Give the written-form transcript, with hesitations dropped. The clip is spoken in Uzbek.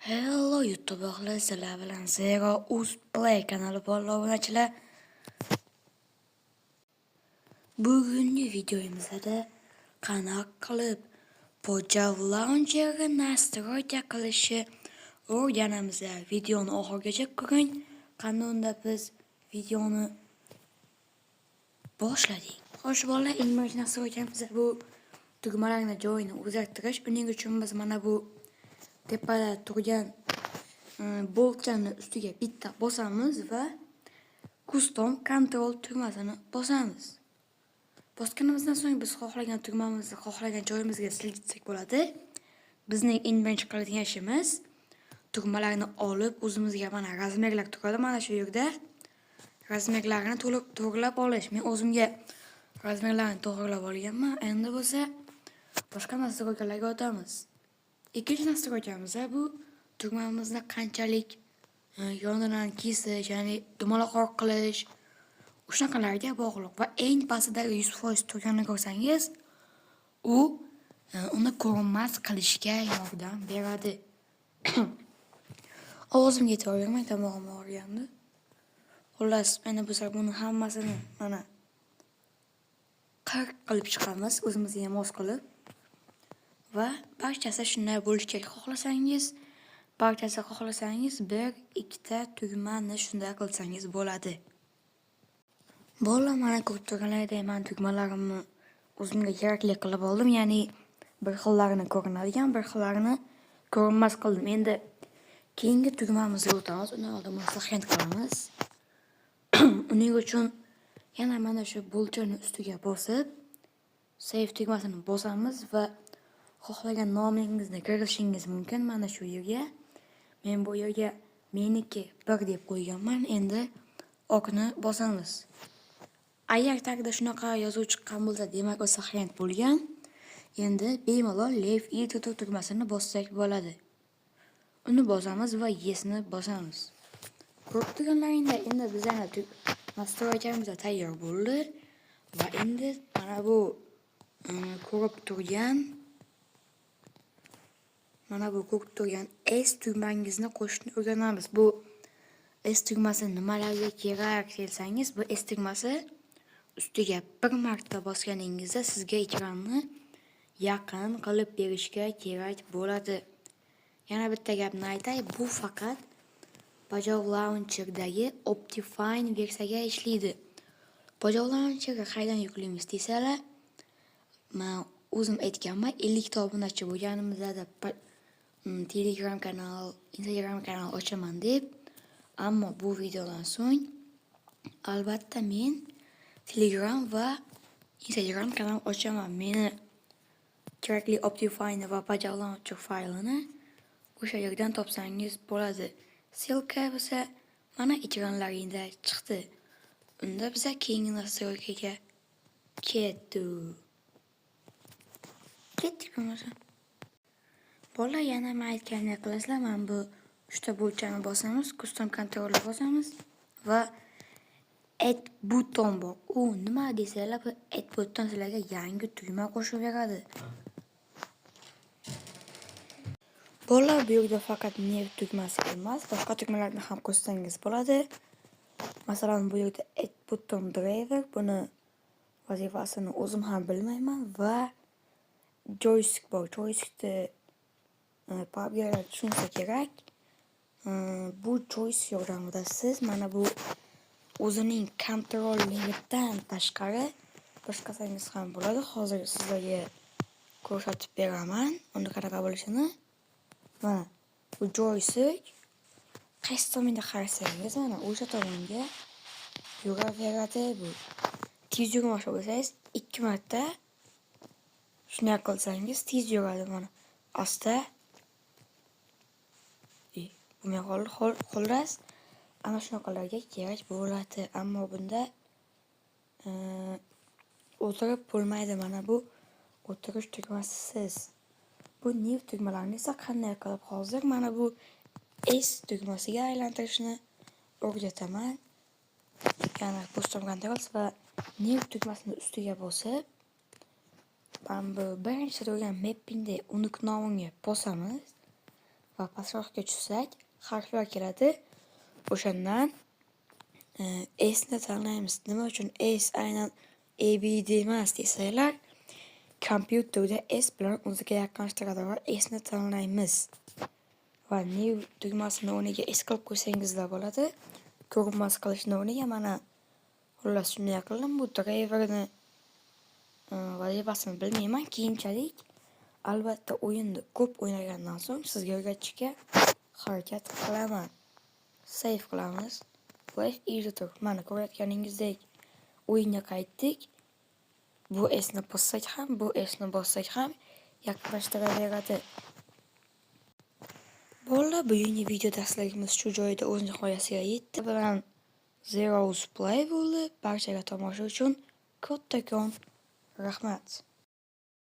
Hello YouTube ahli, sizlar bilan Zero Uz Play kanali bor obunachilar. Bugungi videomizda qanaqa qilib Pojav Launcherni настройка qilishni o'rganamiz. Videoni oxirigacha ko'ring. Qani unda biz videoni boshladik. Xo'sh bolalar, eng birinchi настройка miz bu tugmalarni joyini o'zgartirish. Uning uchun biz mana bu tepada turgan boltchani ustiga bitta bosamiz va custom control tugmasini bosamiz. Bosganimizdan so'ng biz xohlagan tugmamizni xohlagan joyimizga siljitsak bo'ladi. Bizning eng birinchi qiladigan ishimiz tugmalarni olib o'zimizga mana размер lar turadi mana shu yerda. Размер larini to'liq to'g'rilab olish. Men o'zimga размер larni to'g'rilab olganman. Endi bo'lsa boshqa настройка larga o'tamiz. Ikkinchi настройка miz bu tugmamizni qanchalik yonidan kesish, ya'ni dumaloqroq qilish, shunaqalarga bog'liq va eng pastidagi 100% turganini ko'rsangiz, u uni ko'rinmas qilishga yordam beradi. Ovozimga e'tibor bermang, tomog'im og'rigandi. Xullas, endi biz buni hammasini mana 40 qilib chiqamiz, o'zimizga mos qilib. Va barchasi shunday bo'lishi kerak. Xohlasangiz, barchasi xohlasangiz bir, ikkita tugmani shunday qilsangiz bo'ladi. Bolalar, mana ko'rib turganlaridek men tugmalarimni o'zimga kerakli qilib oldim. Ya'ni bir xillarini ko'rinadigan, bir xillarini ko'rinmas qildim. Endi keyingi tugmamizga o'tamiz. Undan oldin buni сохранить qilamiz. Uning uchun yana mana shu bo'lchani ustiga bosib, save tugmasini bosamiz va xohlagan nomingizni kiritishingiz mumkin mana shu yerga. Men bu yerga meniki 1 deb qo'yganman. Endi okni bosamiz. Agar tagida shunaqa yozuv chiqqan bo'lsa, demak u сохранить bo'lgan. Endi bemalol Leave Editor tugmasini bossak bo'ladi. Uni bosamiz va Yesni bosamiz. Ko'rib turganlaringda endi bizani настройка miz tayyor bo'ldi va endi mana bu ko'rib turgan S tugmangizni qo'shishni o'rganamiz. Bu S tugmasi nimalarga kerak desangiz, bu S tugmasi ustiga bir marta bosganingizda sizga ekranni yaqin qilib berishga kerak bo'ladi. Yana bitta gapni aytay, bu faqat Pojav Launcherdagi Optifine versiyaga ishlaydi. Pojav Launcherga qaydan yuklaymiz desalar, men o'zim aytganman, 50 ta obunachi bo'lganimizda Telegram kanal, Instagram kanal ochaman deb. Ammo bu videodan so'ng albatta men Telegram va Instagram kanal ochaman. Meni kerakli Optifine va Pojav Launcher faylini o'sha yerdan topsangiz bo'ladi. Ссылка bo'lsa mana ekranlaringda chiqdi. Unda biza keyingi настройка ga ketdik. Ketdik bo'lmasa. Bolalar, yana men aytganimdek qilasizlar, mana bu uchta bo'lchani bosamiz, custom controlni bosamiz va add button bor. U nima desanglar, bu add button sizlarga yangi tugma qo'shib beradi. Bolalar, bu yerda faqat new tugmasi emas, boshqa tugmalarni ham qo'shsangiz bo'ladi. Masalan, bu yerda add button driver, buni vazifasini o'zim ham bilmayman va joystick bor. Joystickni PUBG'lar tushunsa kerak. Bu joystick yordamida siz mana bu o'zining kontrolligidan tashqari boshqasangiz ham bo'ladi. Hozir sizlarga ko'rsatib beraman uni qanaqa bo'lishini. Mana bu joystick qaysi tomonga qarasangiz, mana o'sha tomonga yuraveradi bu. Tez yurmoqchi bo'lsangiz, ikki marta shunday qilsangiz tez yuradi mana. Asta bo'lmay qoldi. Xullas, ana shunaqalarga kerak bo'ladi. Ammo bunda o'tirib bo'lmaydi. Mana bu o'tirish tugmasisiz. Bu new tugmalarni esa qanday qilib hozir mana bu S tugmasiga aylantirishni o'rgataman. Yana custom controls va new tugmasini ustiga bosib, mana bu birinchi turgan mappingda unuk nomiga bosamiz. Va pastroqga tushsak, harflar keladi. O'shandan S ni tanlaymiz. Nima uchun S, aynan A, B, D emas desanglar, kompyuterda S bilan o'ziga yaqinlashtiradi va S ni tanlaymiz. Va New tugmasini o'rniga S qilib qo'ysangizlar bo'ladi. Ko'rinmas qilishni o'rniga. Mana, xullas, shunday qildim. Bu driverni vazifasini bilmayman. Keyinchalik, albatta, o'yinni ko'p o'ynagandan so'ng sizga o'rgatishga harakat qilaman. Save qilamiz. Live Editor. Mana, ko'rayotganingizdek, o'yinga qaytdik. Bu S ni bossak ham, bu S ni bossak ham yaqinlashtiraveradi. Bolalar, bugungi video darsligimiz shu joyda o'z nihoyasiga yetdi. Bilan Zero's Play bo'ldi. Barchaga tomosha uchun kattakon rahmat.